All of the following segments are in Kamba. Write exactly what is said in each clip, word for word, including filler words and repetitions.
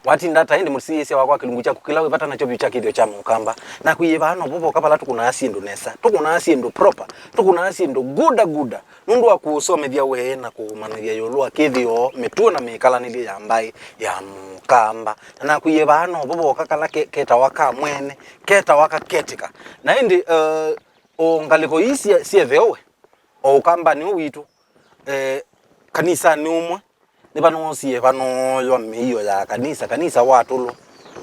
Watinda ata ĩndĩ mũsyaĩĩsya wakwa kĩlungu kyaku kĩla wĩ vata nakyo vyũ kya kĩthĩo kya Mũkamba? Nakwĩie vaa novo voka vala tũkũnaa syĩndũ nesa, tũkũnaa syĩndũ proper, tũkũnaa syĩndũ guda guda. Nũndũ wa kũũsomethya we na kũũmanyĩthya ĩũlũ wa kĩthĩo, mĩtuo na mĩkalanĩlye ya mbaĩ ya Mũkamba. Na nakwĩie vaa novo voka kala ke-, ketawa ka mwene, ketawa kaketĩka. Na ĩndĩ, eh, o ngalĩko ii syetheo we, o Ũkambanĩ ũũ witũ, eh, kanisanĩ ũmwe, nĩvanoosie vanooywa mĩio ya kanisa, kanisa watũlwa.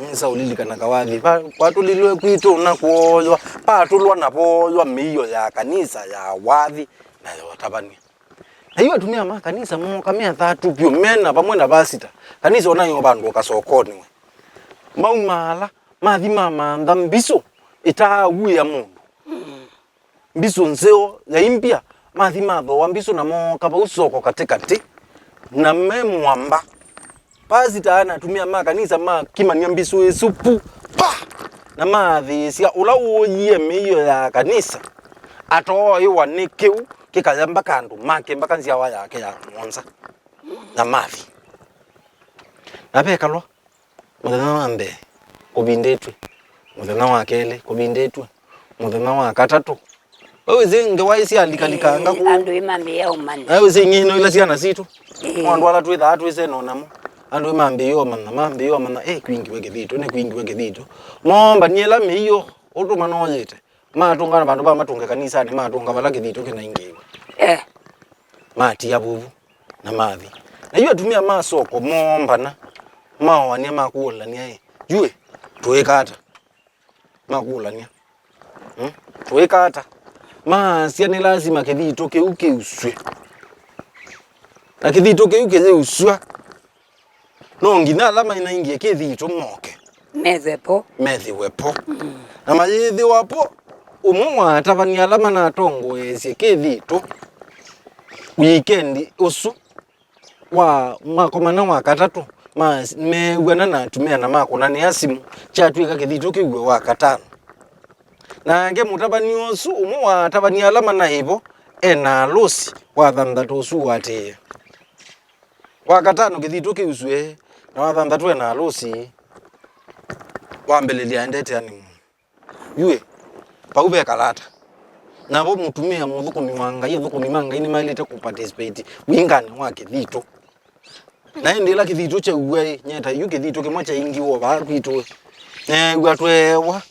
Nĩnĩsa ũlilikana kawathi, va-, kwatũlilwe kwitũ na kwoywa, patũlwa na vooywa mĩio ya kanisa ya wathi na ya ũtavany'a. Na yu atumĩa ma kanisa mooka me athatu vyũ, me na vamwe na vasita. Kanisa ona yo vandũ kasokonĩ we. Maumaala, mathi mamantha mbisũ itaaw'ĩa mũndũ. Mbisũ nzeo ya imbya, mathi mathooa mbisũ na mooka vau soko katĩkatĩ, na me mũamba. Pasita na atumĩa ma kanisa makimany'a mbisũ ĩsu pu, pa! Na maathĩĩsya ũla wooyie mĩio ya kanisa, atooĩwa nĩ kĩu kĩkaya mbaka andũ make, mbaka nzyawa yake ya mũonza. Na mathi. Na vekalwa. Mũthenya wa mbee, kũvindĩtw'e. Mũthenya wa kelĩ, kũvindĩtw'e. Mũthenya wa katatũ. We wĩsĩ ngewa ĩsyalikalĩkanga kũũ. Andũ ĩmambĩĩa ũmanya. Na we wĩsĩ ing'ino ila syana sitũ. Ĩĩ. Mo andũ ala twĩthaa twĩsene o namo. Andũ ĩmambĩĩa ũmanya, mambĩĩa ũmanya, ĩ, kwingiwe kĩthitũ, nĩ kwingiwe kĩthitũ. Moombanie ĩla mĩio, ũtũma nooyĩte. Matũngana vandũ va matũnge kanisanĩ, matũnga vala kĩthitũ kĩnaingĩiwe. Eh. Matia vuvu na mathi. Na yu atumĩa ma soko moombana, maoania makũlania, ĩ, yu ĩ, tũĩka ata? Makũlania. Mm? Tũĩka ata? Maasya nĩ lasima kĩthitũ kĩu kĩusw'e. Na kĩthitũ kĩu kĩyĩusw'a, no nginya ala mainaingie kĩthitũ moke. Methĩwe po. Methĩwe po. Mm. Na mayĩthĩwa po, ũmwe wa atavany'a ala manatongoeesye kĩthitũ wikendi ũsu wa makomana wa katatũ, ma-, meew'ana na atumĩa na makũnanĩa simũ, kyatw'ĩka kĩthitũ kĩw'e wa katano. Nake mũtavany'a ũsu, ũmwe wa atavany'a ala manaĩ vo, e na alũsi wa thanthatũ ũsu ũatĩĩe. Wa katano kĩthitũ kĩusw'e, na wa thanthatũ e na alũsi, wambĩlĩlya aendete honeymoon. Yu ĩ, vau vekala ata? Navo mũtumĩa mũthũkũmi wa Ngai, athũkũmi ma Ngai nĩmaĩlĩte kũ participate wingani wa kĩthitũ. Na ĩndĩ ĩla kĩthitũ kyauwa ĩ, nyie ta yu kĩthitũ kĩmwe kyaingiwa vaa kwitũ ĩ, neew'a tweewa,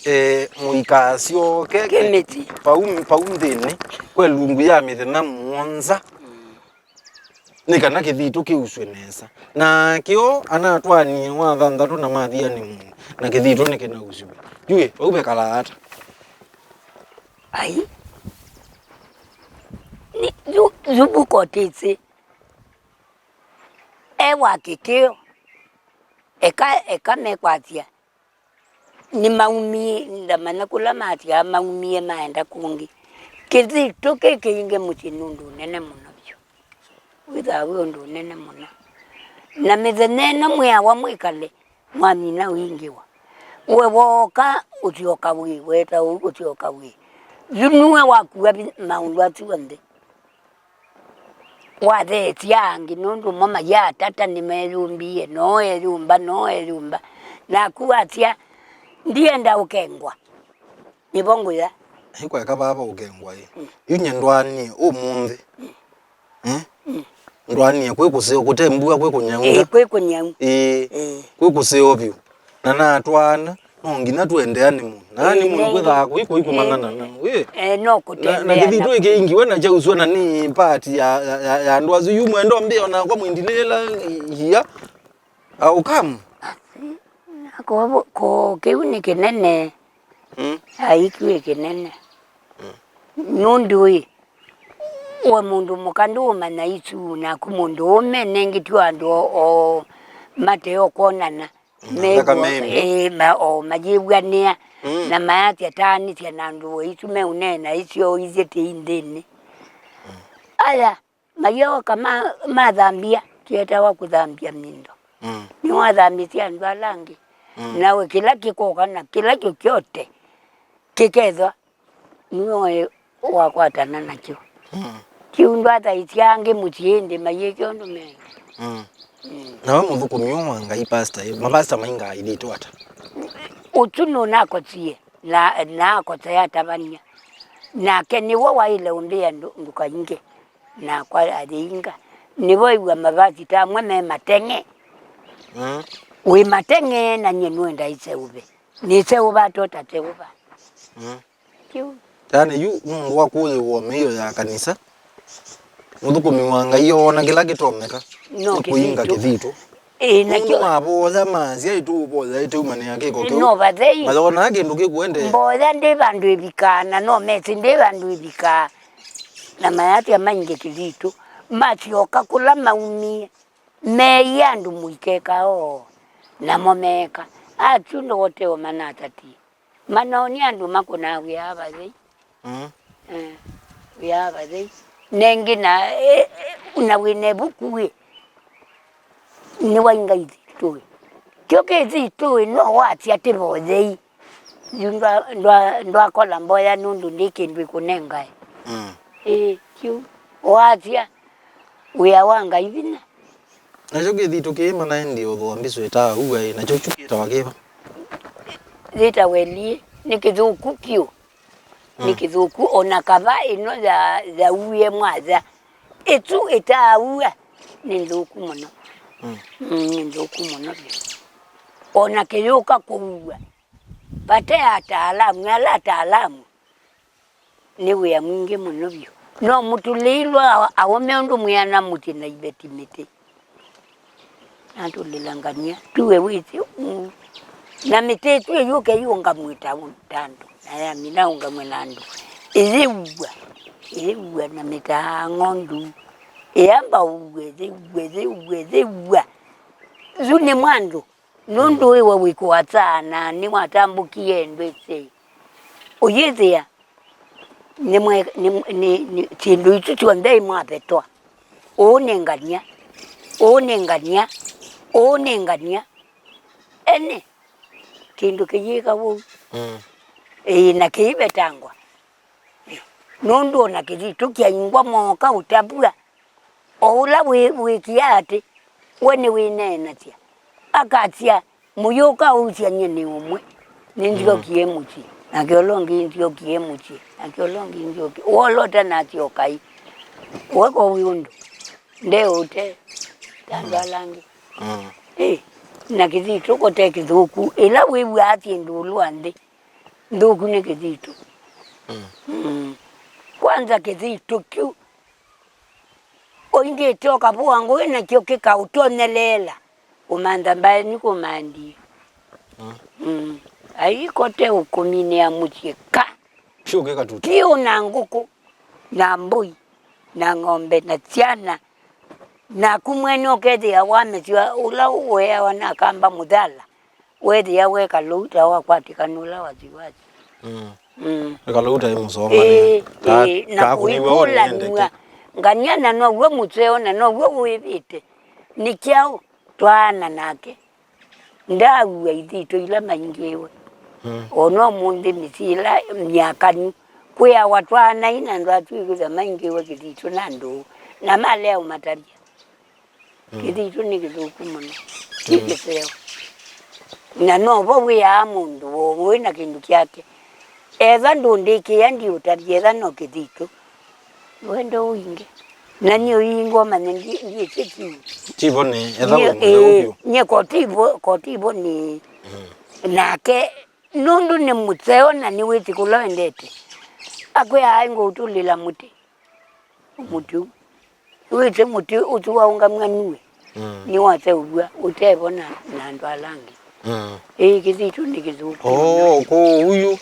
eh, mũika asyoke kĩmĩtĩ vau, vau nthĩnĩ kwa ĩlungu ya mĩthenya mũonza. Nĩ kana kĩthitũ kĩusw'e nesa. Nakyo anatwaanie wa thanthatũ na mathi honeymoon, na kĩthitũ nĩkĩnausw'e. Yu ĩ, vau vekalaa ata? Ai. Nĩ, yu, yu vukotĩsĩ. E wa kĩkĩo. Eka, eka mekwasya. Nĩmaumie, ndamanya kũla matyaa maumie maenda kũngĩ. Kĩthitũ kĩ kĩinge mũsyĩ nĩ ũndũ ũnene mũno vyũ. Wĩthaa wĩ ũndũ ũnene mũno. Na mĩthenya ĩno mwĩawa mwĩkale, mwamina ũingĩwa. We wooka, ũsyoka wĩ, weta ũu, ũsyoka wĩ. Yu nue wakua vi-, maũndũ asu onthe. Watheesya angĩ, nũndũ mo mayatata nĩmeyũmbie, noo eyũmba, noo eyũmba. Naku wasya, ndienda ũkengwa. Nĩvo ngũya. Ĩkweka vava ũkengwa ĩ. Mm. Yu nye ndwaanie ũmũnthĩ. Mm. Eh? Mm. Ndwaanie kwĩ kũseo, kũte mbua, kwĩ kũnyau. Ĩĩ, kwĩ kũnyau. Ĩĩ. Ĩĩ. Kwĩ kũseo vyũ. Na natwaana, no nginya tũendee honeymoon. Na honeymoon kwĩthaa kũi kũi kũmanyana na, ĩ. Eh, no na, na kũtembea kĩthitũ na ĩkĩingiwe na kyauswa na nĩ part ya, ya, ya, ya andũ asu. Yu mwendo mbĩ o nakwa mwindilĩla ia. Au come. Ko, ko kĩu nĩ kĩnene. Mm. Ai, kĩu nĩ kĩnene. Mm. Nũndũ ĩ, we mũndũ mũka ndũũmanya isu, naku mũndũ ũme nengĩ tu andũ o, o mate o kwonana. Mm, meĩw'a, thakame ĩmwe. Ĩĩ, ma-, o mayĩw'anĩa, mm, na mayasya taanĩsya na andũ o isu meũneena isyo isye tĩi nthĩnĩ. Mm. Aya, mayooka ma-, mathambia, kyetawa kũthambia mindo. Mm. Nĩwathambĩsya andũ ala angĩ. Mm. Nawe kĩla kĩkoka na kĩla kyokyote kĩkethwa nĩwe wakwatana nakyo. Mm. Kĩu ndwathaisya angĩ mũsyĩ ĩndĩ mayĩke ũndũ menda. Mm. Mm. Na we mũthũkũmi ũũ wa Ngai, pastor, ĩ, mapastor maingaa ithitũ ata? Ũsu nũnakosie, na, na akosa yatavany'a. Nake nĩwe waĩle ũmbĩa ndũ-, ndũkainge. Nakwa ayĩinga. Nĩvo ĩw'a mavasita amwe me mateng'e. Mm. Wĩ mateng'e na nyie nũenda ĩseũve. Nĩseũva ata ũtaseũva. Mm. Kĩu. Yaani yu nũndũ wa kũyĩw'a mĩio ya kanisa, mũthũkũmi wa Ngai oona kĩla kĩtomeka. No nĩ kũinga kĩthitũ. Ĩĩ, nũndũ nakyo mavoya masya, "Ĩtũũvoya ĩteumanĩa kĩko kĩu." No vathei. Mayonaa kĩndũ kĩkũendee. Mboya ndĩ vandũ ĩvikaa, na no mesĩ ndĩ vandũ ĩvikaa. Na mayasya mainge kĩthitũ. Masyoka kũla maumie, meeie andũ mũikeka oo. Namo meeka. Asu ndooteo manatatie. Manonie andũ makũnaa wĩa vathei. Mm. Eh, wĩa vathei. Nengi na, eh, eh, na wĩna ĩvuku ĩ. Nĩwainga ithitũĩ. Kyo kĩthitũĩ no wasya tĩvoyei. Yu ndwa-, ndwa-, ndwakola mboya nũndũ ndĩ kĩndũ ĩkũnengae. Mm. Ĩĩ, kyu. Wasya wĩa wa Ngai vinya. Nakyo kĩthitũ kĩĩ manaendie ũthũa mbisũ ĩtaa ũua ĩ, nakyo kyu kĩtawa kĩva? Yĩtawa ĩliĩ, nĩ kĩthũku vyũ. Nĩ mm. Kĩthũku, o na kava ĩno ya, ya uie mwatha. Ĩtu ĩtaa ua, nĩ nthũku mũno. Mm. Mm, nĩ nthũku mũno vyũ. O na kĩyũka kũua, vate ataalamu, ala ataalamu, nĩ wĩa mwingĩ mũno vyũ. No mũtũlĩilwa aũme ũndũ mwĩana mũtĩ na iveti mĩtĩ. Natũlĩla ngania, tuwe wĩsĩ, mm. Na mĩtĩ ĩtu ĩyũke yũngamw'e ta, ta andũ, na yamina ũngamw'e na andũ. Ĩyĩua, ĩyĩua na mĩtaa ng'ondu. Ĩyamba ũue, ĩyĩua, ĩyĩua, ĩyĩua. Yu nĩ mwandũ. Nũndũ wĩwa wĩkũa sana nĩwatambũkie ndwĩsĩ. Ũyĩthĩa nĩ mwe-, nĩ, nĩ, nĩ, syĩndũ isu syonthe imwavetwa. Ũũ nĩ ngania, ũũ nĩ ngania, ũũ nĩ ngania. Ene, kĩndũ kĩyĩka ũu. Mm. Ĩĩ, na kĩivetangwa. Nũndũ o na kĩthitũ kyaingwa mooka ũtavw'a. O ũla wĩ-, wĩkĩaa atĩ, we nĩwĩneenasya. Akasya, "Mũyũka ũusya nyie nĩ ũmwe, nĩnzyokie mũsyĩ, nake ũla ũngĩ nzyokie mũsyĩ, nake ũla ũngĩ nzyokie." Wolota nasyokai. We ko wĩ ũndũ. Ndeũte. Ta andũ ala angĩ. Mm. Ĩ, na kĩthitũ kote kĩthũku. Ĩla wĩw'aa syĩndũ ũlũ wa nthĩ, nthũku nĩ kĩthitũ. Mm. Mm. Kwanza kĩthitũ kyu ũingĩte ũkavũa ngũĩ nakyo kĩkaũtonyeleela, ũmantha mbaĩ nĩkũmandie. Mm. Mm. Aikote ũkũminĩa mũsyĩ ka. Sure, kĩkatuta. Kĩũ na ngũkũ, na mbũi, na ng'ombe, na syana. Naku mwene ũkethĩa wamesya ũla ũeawa na kamba mũthala. Wethĩa we kalou ta wakwatĩkana ũla wasiwasi. Mm. Mm. Kalou ta ĩ mũsomani. Ĩĩ, ĩĩ, na kũikũlanw'a. Ngania na now'o mũseo na now'o wĩvĩte. Nĩ kyaũ twaana nake? Ndaaw'a ithitũ ila maingĩwe. Mm. O na ũmũnthĩ mĩsyĩ ĩla myakanu kwĩawa twaanai na andũ asu ĩkũtha maingĩwe kĩthitũ na ndũũ. Na malea ũmatavya. Mm. Kĩthitũ nĩ kĩthũku mũno. Ti kĩseo. Na novo wĩaa mũndũ wĩ na kĩndũ kyake. Etha ndũndĩkĩĩa ndiũtavye etha no kĩthitũ. Wendo ũinge. Na nĩ ũinga ũmanye ndi-, ndiĩsĩ kiu. Tivo nĩ etha wĩ mũtheu vyũ. Nyie kotivo, kotivo nĩ nake nũndũ nĩ mũseo na nĩwĩsĩ kũla wendete. Akwĩa aĩ ngũũtũlĩla mũtĩ. Mũtĩ ũu. Wĩsĩ mũtĩ ũsu waũngamw'a nue. Mm. Nĩwaseũvw'a ũtevo na, na andũ ala angĩ. Mm. Ĩĩ, kĩthitũ nĩ kĩthũku. Oo, kũu yu,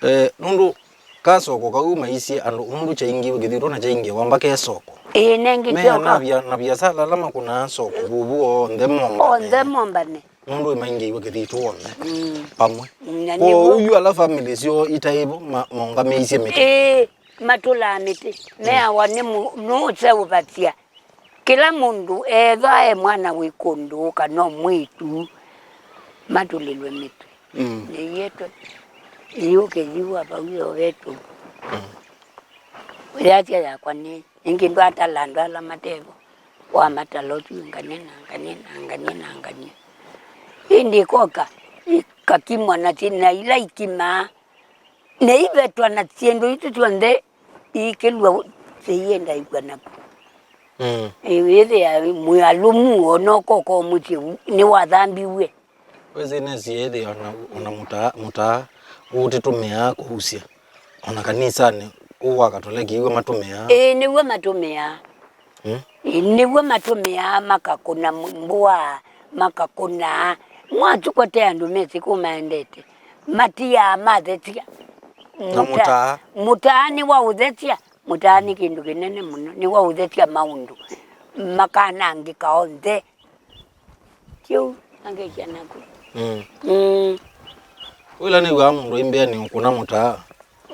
eh, nũndũ kasoko kau maisye andũ nũndũ kyaingĩwe kĩthitũ na kyaingĩwa mbaka esoko. Ĩĩ, nengĩ kyoka. Na bia-, na biasala ala makũnaa soko vuvu onthe mombane. Onthe mombane. Nũndũ ĩmaingĩiwe kĩthitũ onthe. Mm. Vamwe. Na kwoou nĩw'o yu ala family syoo itaĩvo ma-, maũngamĩisye mĩtĩ. Ĩĩ. Matũlaa mĩtĩ, meawa nĩ mũ-, nũũseũvasya. Kĩla mũndũ, ethwa e mwana wĩ kũndũ kana o mwĩĩtu, matũlĩlwe mĩtĩ. Mm. Nĩietwe, yĩũke yiwa vau yovetũ. Mm. Yasya yakwa nĩ, ĩngĩ ndwatala andũ ala matevo. Wamatala ũsu nganie na nganie na nganie na nganie. Ĩndĩ ĩkoka, ikakimwa na syĩ na ila ikimaa, na ivetwa na syĩndũ isu syonthe iikĩlw'a seienda ikw'a naku. Mm. Ĩĩ, wĩthĩa mwĩalũmu, ona ũkoka mũsyĩ nĩwathambiw'e. Wĩsĩ nĩsie ĩthĩa ona, ona mũtaa, mũtaa ũtĩtũmĩaa kũusya. Ona kanisanĩ, ũũ wa Katoleki iw'o matũmĩaa. Ĩĩ, nĩw'o matũmĩaa. Mm. Ĩĩ, nĩw'o matũmĩaa, makakũna m-, mbũa, makakũna. Mwatũkwa te andũ mesĩ kũ maendete. Matiaa mathesya. Na mũtaa. Mũtaa nĩwaũthesya. Mũtaa nĩ kĩndũ kĩnene mũno. Nĩwaũthesya maũndũ. Makanangĩka onthe. Kĩu angĩkya naku. Mm. Mm. Wĩla nĩw'aa mũndũ aimbĩa nĩ ũkũna mũtaa.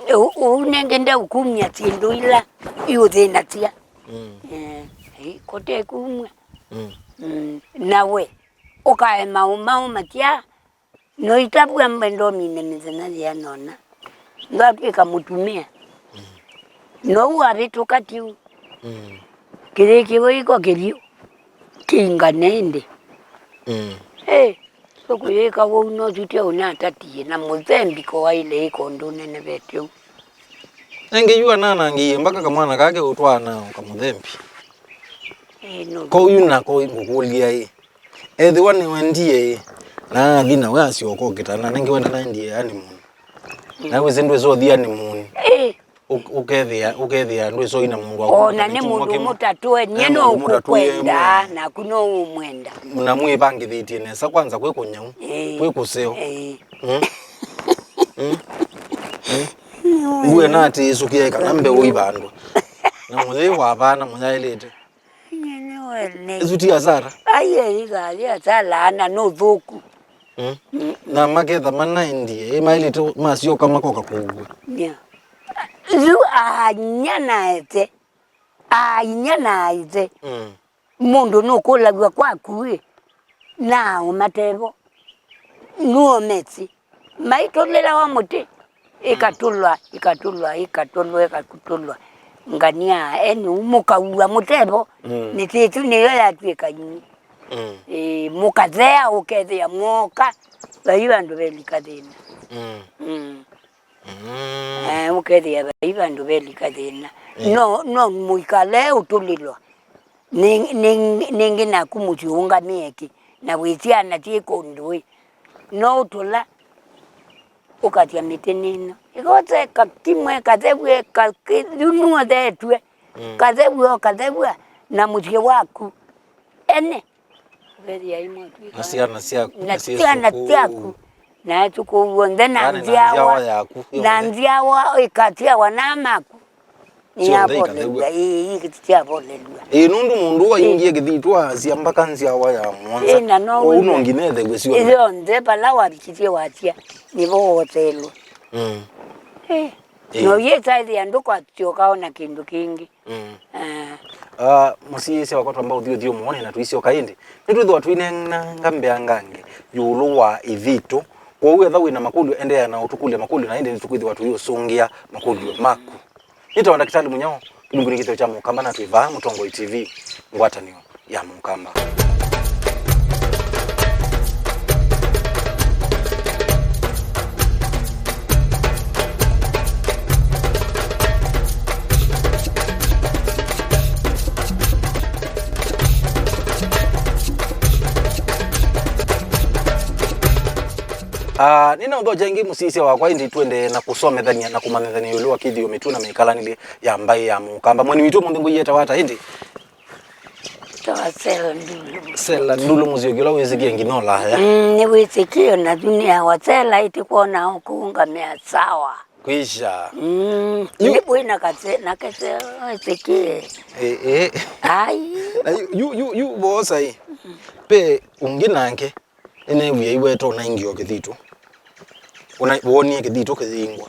Ũ-, ũu nengĩ ndeũkumya syĩndũ ila iũthĩnasya. Mm. Eh, kote kumw'a. Mm. Mm. Nawe, ũkaema ũmaũmasya, no itavw'a mbendo mine mĩthenya yĩanona. Ndwatw'ĩka mũtumĩa. Mm. Now'o wavĩtũka tiũ. Mm. Kĩyĩkĩwe iko kĩvyũ. Kĩingane ĩndĩ. Mm. Ĩ, ũkũyĩka wou no tutye ũnatatie na mũthembi ko waile ĩko ndũnenevete ũu. Engĩ yu ananangĩie mbaka kamwana kake ũtwaa nao kamũthembi. Ĩ, no. Kwoou yu nako ngũkũlya ĩ, ethĩwa nĩwendie ĩ, na athi nawe asyoka ũkĩtana, nengĩ wenda naendie honeymoon. Mm. Na wĩsĩ ndwĩsĩ ũthi honeymoon. Ĩ. Ũ-, ũkethĩa, ũkethĩa ndwĩsĩ ũina mũndũ waku ona nĩ mũndũ mũtatũe, nyie no ũkũkwenda, naku no ũmwenda. Na mwĩvangĩthĩtye nesa kwanza kwĩ kũnyau, ĩĩ, kwĩ kũseo. Ĩĩ. Mm? Mm? Mm? Ngue na atĩ ĩsũkĩe kana mbeũ ivandwa. Na mũyĩ wavaa na mũyaĩlĩte. Nyie nĩ wene. Ĩsu ti asara? Ai, ĩĩ, ĩthalĩ asara, ana nĩ ũthũku. Mm. Mm. Na maketha manaendie, ĩ, maĩlĩte masyoka makoka kũw'a. Yeah. Yu aany'a na ete, aany'a na ete. Mm. Mũndũ nũkũlaw'a kwaku ĩ, na ũmatevo. Nuo mesi. Maitũlĩlawa mũtĩ. Ĩkatũlwa, ĩkatũlwa, ĩkatũlwa, ĩkatũlwa. Ngania, eni mũkaua mũtevo. Mm. Mĩtĩ ĩsu nĩyo yatw'ĩka inyu. Mm. Ĩĩ, mũkathea ũkethĩa mwoka, vai vandũ velika thĩna. Mm. Mm. Mm. Eh, ũkethĩa vai vandũ velika thĩna. Mm. No, no mũikale ũtũlĩlwa. Nĩ, nĩ, nĩngĩ naku mũsyĩ ũũngamĩe kĩ, na wĩsyana syĩ kũndũ ĩ. No ũtũla, ũkasya mĩtĩ nĩno. Ĩkose kakimwe, kathew'e, kakĩthunũthetw'e, mm, kathew'e, ũkathew'a, na mũsyĩ waku ene. Ũkethĩa imwe twĩka. Na syana syaku, na na syana syĩsũkũũ. Syaku, na ĩsũkũũ w'onthe, na nzyawa, na nzyawa yaku, na yonthe. Nzyawa ĩkasyawa na maku. Syonthe ikathew'a. Nĩyavolelw'a, ĩĩ, ĩĩ, syavolelw'a. Ĩĩ, nũndũ mũndũ ũũ aingie kĩthitũ asya mbaka nzyawa ya mũonza. Ĩĩ, na no ũu no nginya ethew'e syonthe. Ĩyonthe vala wavikisye wasya, nĩvo wotelwe. Mm. Ĩĩ. Ĩĩ. No yĩsa ĩthĩa ndũkwasyoka ona kĩndũ kĩngĩ. Mm. Ah. Ah, mũsiĩĩsya wakwa twamba ũthi ũthyũmũonĩ na tũisyoka ĩndĩ. Nĩtwĩthĩwa twĩnenanga mbeangange ĩũlũ wa ĩthitũ. Kwoou ethĩwa wĩ na makũlyo, endeea na ũtũkũlya makũlyo, na ĩndĩ nĩtũkwĩthĩwa tũiũsũngĩa makũlyo maku. Nĩtawa Ndakĩtalĩ Mũnyao, kĩlungu nĩ kĩthĩo kya Mũkamba, na twĩ vaa Mũtongoi T V, ngwatanĩo ya Mũkamba. Ah, nĩnaũthokya ĩngĩ mũsyaĩĩsya wakwa, ĩndĩ tũendee na kũsomethany'a na kũmanyĩthany'a ĩũlũ wa kĩthĩo, mĩtuo na mĩkalanĩlye ya mbaĩ ya Mũkamba. Mũeni witũ ũmũnthĩ ngũi yĩtawa ata ĩndĩ? Tawa Sela Ndulu. Sela Ndulu, mũsyokĩ ũla wĩsĩkĩe nginya ũlaya. Mm, nĩwĩsĩkĩe, na yu nĩawa Sela ĩtĩkwona ũkũũngamĩa sawa. Kwĩsha. Mm, yu- nĩvwĩ na kase, na kase wĩsĩkĩe. Eh, eh. Ai. Na yu, yu, yu, yu vosa ĩ. Pe ũngĩ nake. Nĩneewie aiweta ũnaingĩo kĩthitũ. Ũna-, woonie kĩthitũ kĩyĩingwa.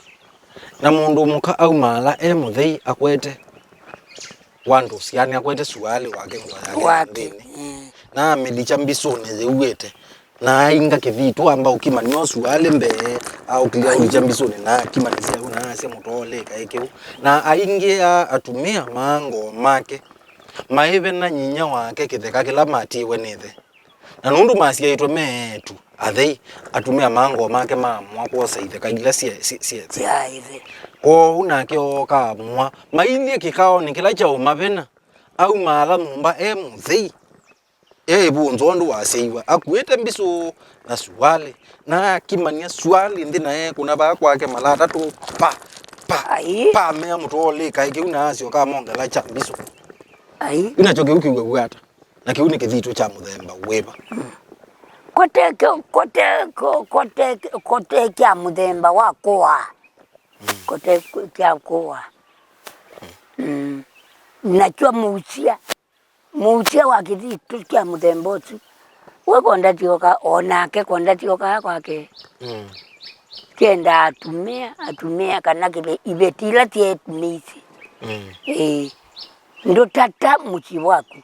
Na mũndũ mũka aumaala e mũthei akwete wandũ syana, akwete sualĩ wake, ngũa yake ya nthĩnĩ. Mm. Na amĩlikya mbisũnĩ yĩuĩte. Na ainga kĩthitũ amba ũkimany'a o sualĩ mbee, aũkĩlya ũlikya mbisũnĩ na akimanĩsya na asya mũtoole kaĩ kĩu. Na aingĩa atumĩa maa ngoo make. maĩvena nyinya wake kĩtheka kĩla matiĩwe nĩ ĩthe. Na nũndũ masyaĩtwe me eĩtu athei, atumĩa ma ngoo make maamũa kwosa itheka ila sya, sya, sya ĩthe. Sya ĩthe. Kwoou nake ooka amũa. Mailyĩ kĩkaonĩ kĩla kyaũmavena, aumaala nyũmba e mũthei. E ĩvũnzo ũndũ wasyaiwe, akuĩte mbisũ na sualĩ, na akimany'a sualĩ nthĩ na ekũna vaa kwake mala atatũ, pa, pa, Ai. pa, mea mũtũolĩka kĩu na asyoka amongela kya mbisũ. Ai. Yu nakyo kĩu kĩw'aw'a ata? Na kĩu nĩ kĩthitũ kya mũthemba wĩva? Kote kĩ-, kote, ko-, kote, kote kya mũthemba wa kũaa. Kote kya kũaa. Mm. Nakyo mũusya. Mũusya wa kĩthitũ kya mũthemba ũsu, we kondatyoka, o nake kondatyokaa kwake. Mm. Kyendaa atumĩa, atumĩa kana kĩve-, iveti ila syeetumĩisye. Mm. Ĩĩ. Ndũtata mũsyĩ waku,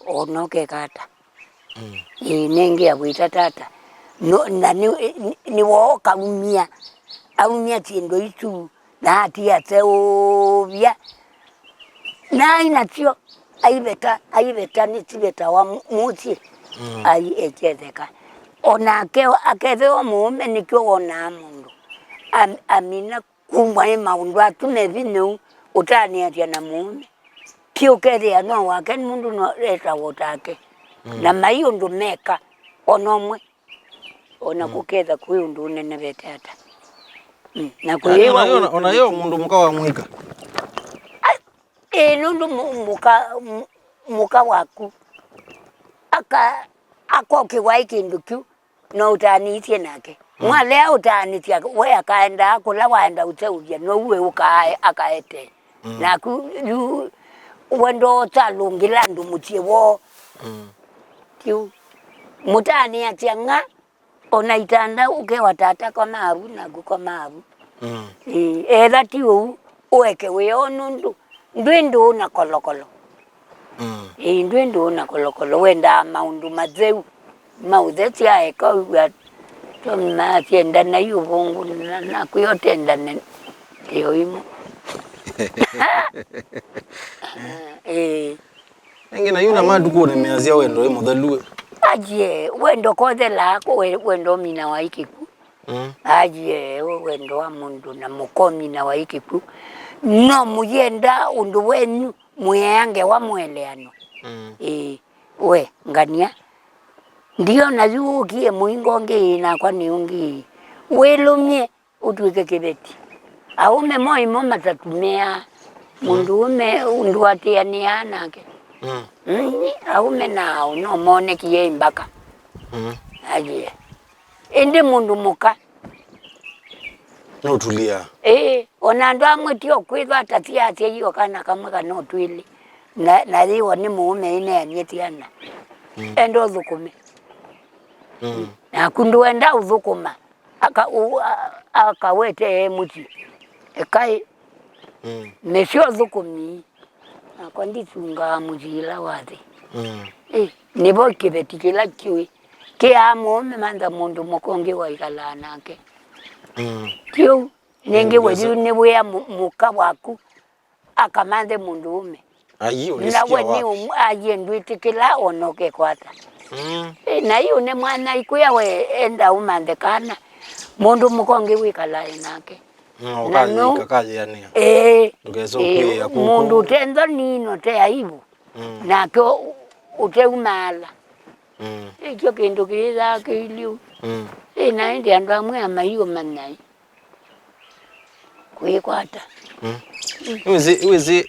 o na ũkeka ata. Mm. Ĩĩ, nengea wĩtata ata. No, na nĩ, nĩ, nĩwooka aumya, aumya syĩndũ isu. Na atia aseũvya. Na ai nasyo, aiveta, aiveta nĩsivetawa mu-, mũsyĩ. Mm. Ai ekyetheka. O nake akethĩwa mũũme nĩkyo wonaa mũndũ. Am-, amina kumwa nĩ maũndũ asu me vinya ũu ũtanĩatya na mũũme. Ti ũkethĩa no wake nĩ mũndũ no etawa ũtake. Mm. Na mai ũndũ meka, o na ũmwe. O na Mm. kũketha kwĩ ũndũ ũnenevete ata. Mm, na Yaani, kwĩĩwa ona yo, ona yo ũndũ mũka wa mũika. Ai, ĩ, nũndũ mũ-, mũka, mũ-, mũka waku aka-, akokĩwa ĩ kĩndũ kĩu, no ũtaanĩisye nake. Mm. Mwalea ũtaanĩsya, we akaendaa kũla waenda ũseũvya, now'o we ũkaa akaete. Mm. Naku yu wendo ũtalũngĩla andũ mũsyĩ woo. Mm. Kĩu. Mũtaanĩasya ng'a, ona itanda ũkewa tata koma avu, naku koma avu. Mm. Ĩĩ, etha ti ũu, ũeke wĩoo nũndũ ndwĩ ndũũ na kolokolo. Mm. Ĩĩ, ndwĩ ndũũ na kolokolo, wendaa maũndũ matheu. Maũthesya eka ũw'a tũmasyendana yu ũvũngũ na, na kwĩotendane ĩo imwe. Ĩĩ. Ĩngĩ na yu na matukũnĩ measya wendo wĩ mũthelu ĩ. Aye, wendo kothelaa kũ we-, wendo ũminawa ĩ kĩkw'ũ. Mm. Aye, we wendo wa mũndũ na mũkominawa ĩ kĩkw'ũ. No mũyenda ũndũ wenyu, mũyea ngewa mũeleano. Mm. Ĩĩ, we, ngania. Ndiona yu ũkie mũingo ũngĩ ĩ nakwa nĩ ũngĩ ĩ. Wĩlũmye ũtw'ĩke kĩveti. Aũme mo imo matatumĩaa. Mũndũũme ndũatĩanĩaa nake. Mm. Mm, aũme nao no monekie mbaka. Mm. Aye. Ĩndĩ mũndũ mũka. Nũtũlĩaa. Ĩĩ, ona andũ amwe tio kwĩthwa ata ti asyaie o kana kamwe kana o twĩlĩ. Na, na yĩwa nĩ mũũme ĩneanie syana. Mm. Enda ũthũkũme. Mm. Naku ndũenda ũthũkũma. Aka-, ũ-, a-, akawetee mũsyĩ. Ekaĩ. Mm. Mesyo ũthũkũmi. Nakwa ndisungaa mũsyĩ ĩla wa thĩ. Mm. Ĩ, nĩvo kĩveti kĩla kĩũĩ. Kĩaa mũũme mantha mũndũ mũka ũngĩ waikalaa nake. Mm. Kĩu, nĩngĩ Mm, we yu nĩ wĩa mũ-, mũka waku. Akamanthe mũndũũme. Ai, na we ũlĩsikia nĩ wapi? Ũm-, aiye ndwĩtĩkĩla ona ũkekwata. Mm. Ĩ, na yu nĩ mwana ikwĩa we enda ũmanthe kana mũndũ mũka ũngĩ wĩkalae nake. Mm, na ũkayĩka, no kayĩanĩa. Ĩĩ. Ndũkesa ĩĩ, ũkwĩĩa kũkũ. Mũndũ ũte nthoni no te aibu. Mm. Nake ũ-, ũteumaala. Mm. Ĩkyo kĩndũ kĩyĩthaa kĩiliu. Mm. Ĩ, na ĩndĩ andũ amwe amaiũmanyai. Kwĩkwata. Mm. Wĩsĩ, wĩsĩ,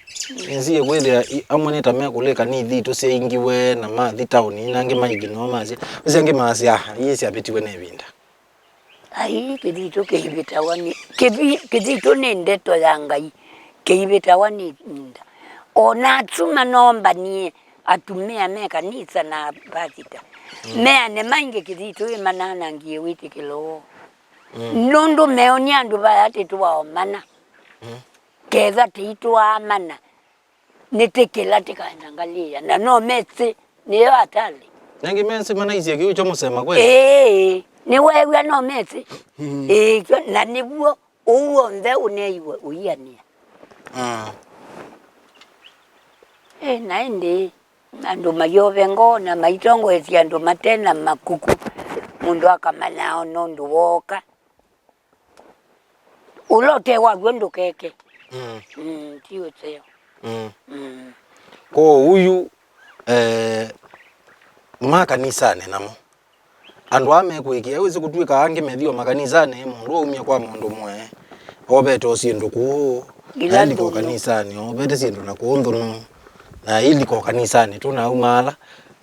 nĩsie kwĩthĩa i-, amwe nĩ ta mekũlĩka nĩ ithitũ syaingiwe na mathi taoni, na angĩ maingĩ noo masya. Wĩsĩ angĩ masya, "Ah, ii syavĩtiwe nĩ ĩvinda." Ai, kĩthitũ kĩivĩtawa nĩ, kĩvi-, kĩthitũ nĩ ndeto ya Ngai, kĩivĩtawa nĩ ĩvinda. O na asu manombanie atumĩa me kanisa na pasita. Mm. Meane maingĩ kĩthitũ ĩmananangie wĩtĩkĩlo woo. Mm. Nũndũ meonia andũ vaya atĩ tũaomana. Mm. Ketha tĩitũaamana, nĩtĩkĩla tĩkaenda ngalĩĩa. Na no mesĩ nĩyo atali. Nengĩ mesĩ manaisye kĩu kyo mũsema kweli? Ĩĩ, nĩweew'a no mesĩ. Mm. Ĩĩ, kyo, na nĩw'o ũu w'onthe ũneeiwe ũianĩa. Mm. Ĩ, na ĩndĩ andũ mayove ngoo na maitongoesya andũ mate na makuku, mũndũ akamanya o nũndũ wooka. Ũla ũte wa w'o ndũkeke. Mm. Mm, ti ũseo. Mm. Mm. Kwoou yu, eh, ma kanisanĩ namo, andũ aa mekũĩkĩĩa, wĩsĩ kũtw'ĩka angĩ methi o makanisanĩ, mũndũ aumya kwa mũndũ mwe, ovete o syĩndũ kũũ, ila na ĩlika o nthũnũ. Kanisanĩ, ovete syĩndũ na kũũ nthũnũ, na ĩlika o kanisanĩ tũnaumaala.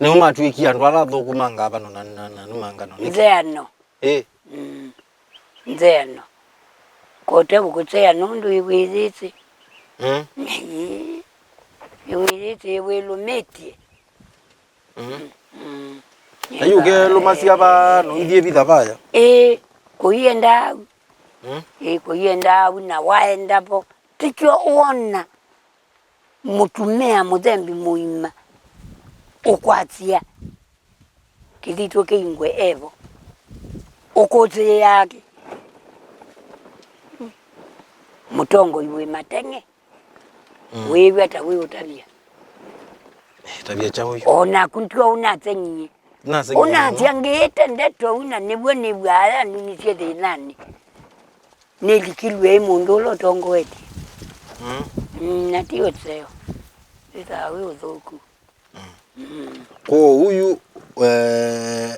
Nĩo matw'ĩkie andũ ala athũku ma ngavano na, na, na nĩmangano. Nĩkĩ? Nzeano. Ĩ. Mm. Nzeano. Kote kũkũsea nũndũ ĩwĩyĩsĩ. Mm. Ĩĩ. Ĩwĩyĩsĩ ĩwĩlũmĩtye. Mm. Mm. Na yu ũkelũmasya vaa, no ithyĩ vitha vaya. Ĩĩ, kũienda au. Mm. Ĩĩ, kũienda au na waenda vo. Tikyo wona mũtumĩa mũthembi mũima ũkwasya kĩthitũ kĩingwe evo. Ũkũsĩĩaa kĩ? Mũtongoi wĩ mateng'e. Mm. Wĩĩw'a ta wĩ ũtavya. Eh, tavya kyaũ yu? O naku ndio ũnaseng'ie. Naseng'ie ũnasya mũno. Ngĩĩte ndeto ũu na nĩw'o nĩw'aa yanumisye thĩnanĩ. Nĩlikilw'e ĩ mũndũ ũla ũtongoetye. Mm. Mm, na ti ũseo. Wĩthaa wĩ ũthũku. Mm. Mm. Kwoou yu, eh,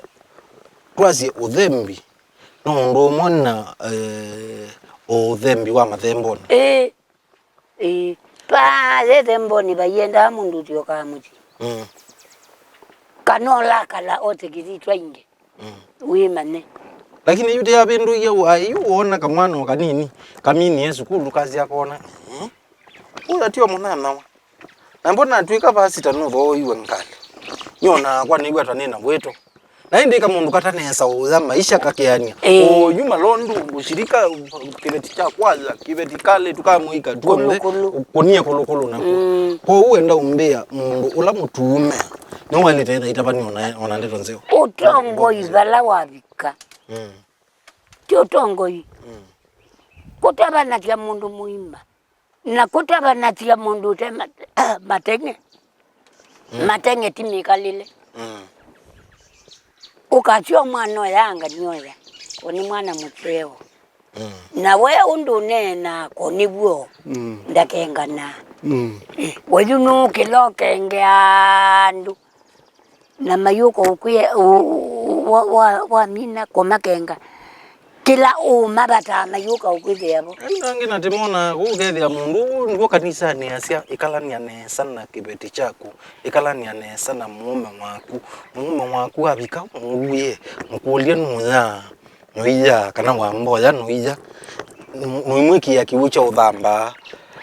twasye ũthembi, no ũndũ ũmwe na, eh, ũthembi wa mathembonĩ. Ĩĩ. Ĩĩ, twaa ĩthembonĩ vaiendaa mũndũ ũsyokaa mũsyĩ. Mm. Kana ũlakala ote kĩthitũ aingĩ. Mm. Wĩmanye. Lakini yu tĩavĩndũie wa, yu woona kamwana o kanini, kamini e sukulu kasya kona. Mm. Ũla tio mũnanawa. Na mbona atw'ĩka vasita nũthooiwe ngalĩ? Nyonaa kwa nĩw'a ta nĩna wĩto. Na ĩndĩ ka mũndũ kata nesa ũya maisha kakeanĩa. Ĩĩ. Oyu malondu, ũshirika, kĩveti kya kwaya, kĩveti kalĩ, tukamũika tuonthe, kũlũkũlũ. Ũkũnie kũlũkũlũ naku. Mm. Kwoou wenda ũmbĩa mũndũ ũla mũtuume, nĩwaĩlĩte ĩtha itavani ona, ona ndeto nzeo. Ũtongoi vala wavika. Mm. Ti ũtongoi. Mm. Kũtavanasya mũndũ mũima. Na kũtavanasya mũndũ ũte mate-, mateng'e. Mm. Mateng'e ti mĩkalĩle. Mm. Ũkasya mwana ũya anga nĩoya, o nĩ mwana mũseo. Mm. Na we ũndũ ũneenaa ko nĩw'o. Mm. Ndakenganaa. Mm. We yu nũkĩla ũkengea andũ. Na mayũka ũkwĩa, ũ-, ũ-, wa, wa, wamina kũmakenga, kĩla ũmavataa mayũka ũkwĩthĩa vo. Ĩndĩ angĩ na tĩmonaa kũu ũkethĩa mũndũ ũũ nĩw'o kanisanĩ asya, ĩkalany'a nesa na kĩveti kyaku, ĩkalany'a nesa na mũũme waku. Mũũme waku avika, mũuye, mũkũlye nũyaa, nũiya, kana wamboya nũiya, nũ-, nũimwĩkĩa kĩw'ũ kya ũthambaa.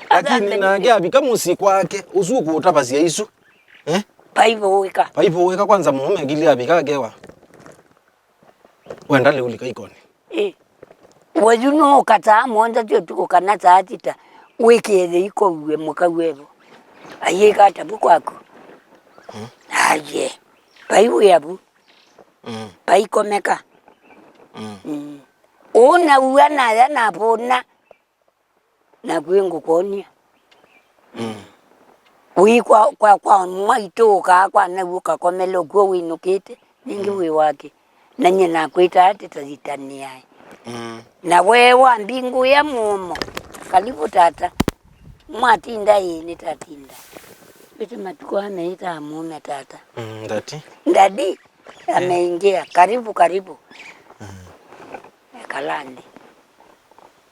Lakini nake avika mũsyĩ kwake, ũsu ũkũũtavasya isu. Eh? Vai vũĩka. Vai vũĩka kwanza mũũme akili avika akewa. Wenda lĩu lika ikoni. Ĩ. We yu nũũkataa mũonza ti ũtukũ kana saa sita wĩkĩĩthe ikoue mũkau evo. Ayĩka ata vu kwaku? Mm. Aye. Vai wĩa vu. Mm. Vai komeka. Mm. Mm. Ũũ na ua naya na vũna. Naku ĩ ngũkwony'a. Mm. Wĩ kwa, kwa, kwa mwaitũ ũkaa kwa naw'o ũkakomele ũkw'o wĩnũkĩte, ningĩ, mm, wĩ wake. Na nyie nakwĩtaa tĩtayĩtanĩae. Mm. Na we wambingũĩa mũomo, karibu tata. Mwatinda ĩĩ nĩtatinda. Wĩsĩ matukũ aa meĩtaa mũũme tata. Mm, ndati. Ndadi, eh, ameingĩa, karibu, karibu. Mm. Ekala nthĩ.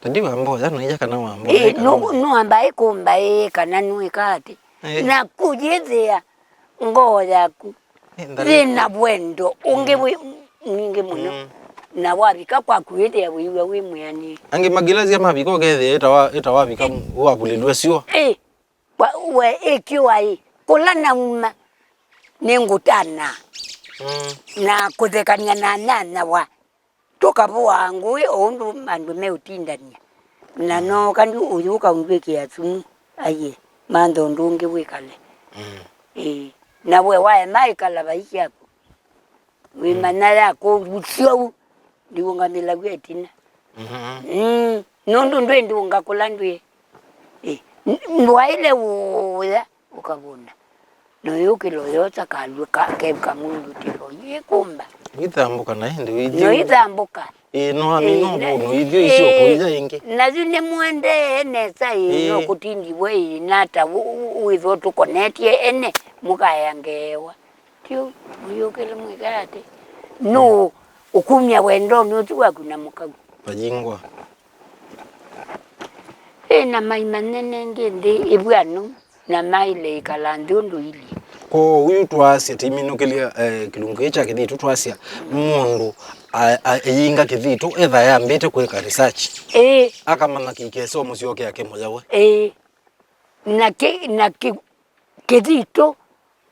Tadi wamboya, nũiya kana wamboya, ĩĩ, kana nũ-, nũamba ĩkũmba ĩĩ kana nũĩka atĩ. Ĩĩ. Na kũyĩthĩa ngoo yaku, ĩĩ, ndalĩ- yĩna wendo ũngĩ, mm, wĩ mwingĩ mũno. Mm. Na wavika kwaku wĩthĩa wĩw'a wĩ mwĩanĩe. Angĩ makilasya mavika ũkethĩa ĩta wa, ĩta wavika, ĩĩ, wakũlĩlw'e syũa. Ĩĩ. Wa, we ĩkĩwa ĩ, kũla nauma, nĩngũtana. Mm. Na kũthekania na nyanyawa. Tũkavũaa ngũĩ o ũndũ andũ meũtindany'a. Na, mm, nooka ndyũ ũyũka ũndwĩkĩa sumu. Aiye, mantha ũndũ ũngĩ wĩkale. Mm. Ĩĩ. Na we waema ĩkala vai syaku. Wĩmanya, mm, ya kũusya ũu, ndiũngamĩlaw'a ĩtina. Mhm. Mm. Nũndũ ndwĩ ndũnga kũla ndwĩ. Ĩ. N-, ndwaĩle ũya. Ũkavũna. Noyũkĩla ũyosa kalw'ũ ka, kevika mũndũ tĩlo yĩkũmba. Wĩthambũka na ĩndĩ wĩthyũ. Noĩthambũka. Ĩĩ, no amina ũvũnũ ithyũ icio kũiya ĩngĩ. Na yu nĩmũendee nesa ĩĩ, no kũtindiwe ĩĩ, nata wĩthwa tũkonetye ene mũkaya ngeewa. Tyu, mũyũkĩle mwĩkala atĩ, nũũ ũkumya wendonĩ ũsu waku na mũkau? Vayingwa. Ĩ na mai manene nthĩ nthĩ ĩvw'anu, na maĩle ĩkala nthĩ ũndũ ilyĩ. Kwoou yu twaasya, tĩminũkĩlya, eh, kĩlungu kĩĩ kya kĩthitũ, twasya mũndũ a- a- ayinga kĩthitũ, etha yambĩte kwĩka research. Ĩĩ. Akamanya kĩkesa mũsyokea kĩmũyawe. Ĩĩ. Na kĩ- na kĩ- kĩthitũ,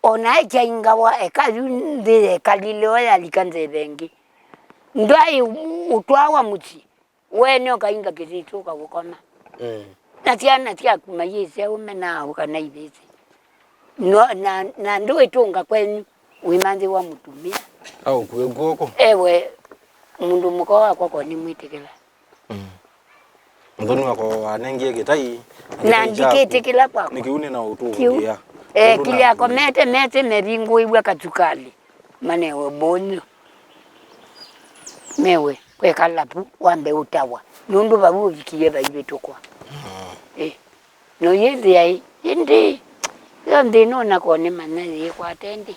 o naĩ kyaingawa eka yu nthĩ yekalile o yalika nzeve ĩngĩ. Ndwaĩ ũtwawa mũsyĩ. Wene ũkainga kĩthitũ ũkaũkoma. Mm. Na syana syaku mayĩsya ũme na aũ kana ivĩsĩ. No, na, na ndũĩtũnga kwenyu, wĩmanthĩwa mũtumĩa. Aũkue kw'oko. Ewe, mũndũ mũka wakwa ko nĩmwĩtĩkĩla. Mm. Mũthoni wakwa wanengie kĩtai, na kĩtai kyaku ndikĩtĩkĩla kwakwa. Nĩ kĩu nĩ na ũtũngĩa. Kĩu. Ekile akomete mete mevingũĩw'a katukalĩ. Manewe mbonyo. Mewe, kwekala vu, wambe ũtawa. Nũndũ vau ũvikie vaivĩtũkwa. Mm. Ĩ. No yĩthĩa ĩ, ĩndĩ, yo nthĩna onako nĩmanya yĩkwate ndĩ.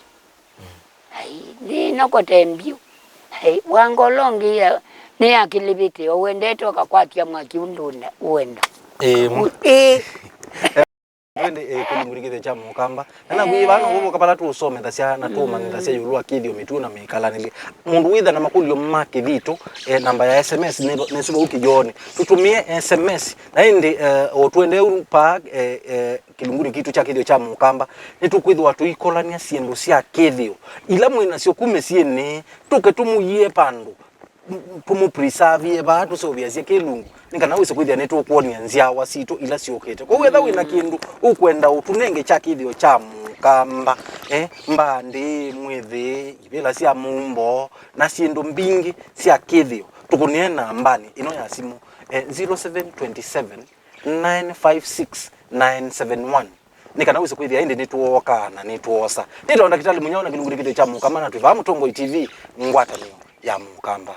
Ai, nĩnokote mbiũ. Ai, wa ngolo ngĩ ya, nĩyakĩlĩvĩte, o wendete ũkakwatya mwaki ũndũ ũne- ũenda. Ĩ, mu- Ĩ. Ĩndĩ, eh, kĩlungu nĩ kĩthĩo kya mũkamba. Na nakwĩw'a no ũvoka vala tũũsomethasya na tũũmanyĩthasya ĩũlũ wa kĩthĩo, mĩtuo na mĩkalanĩlye. Mũndũ wĩtha na makũlyo ma kĩthitũ, eh, namba ya S M S nĩ- nĩsĩ vau kĩyoonĩ. Tũtũmĩe S M S. Na ĩndĩ, eh, o tũendee ũu paa, eh, eh, kĩlungunĩ kitũ kya kĩthĩo kya mũkamba, nĩtũkwĩthĩwa tũikolany'a syĩndũ sya kĩthĩo ila mwĩ nasyo ku mĩsyĩnĩ, tũke tũmũyĩe vandũ. Tũmũ preserve vaa tũseũvĩasye kĩlungu, nĩ kana wĩse kwĩthĩa nĩtũkwony'a nzyawa sitũ ila syũkĩte. Kwoou ethĩwa wĩ na kĩndũ ũkwenda ũtũnenge kya kĩthĩo kya mũkamba, eh, mbandĩ, mwĩthĩ, ivĩla sya mumbo, na syĩndũ mbingĩ sya kĩthĩo, tũkũnĩe nambanĩ ĩno ya simũ, eh, zero seven twenty seven, nine five six, nine seven one. Nĩ kana wĩse kwĩthĩa ĩndĩ nĩtwookaa na nĩtwoosa. Nĩtawa Ndakĩtalĩ Mũnyao na kĩlungu nĩ kĩthĩo kya mũkamba, na twĩ vaa Mũtongoi T V, ngwatanĩo ya mũkamba.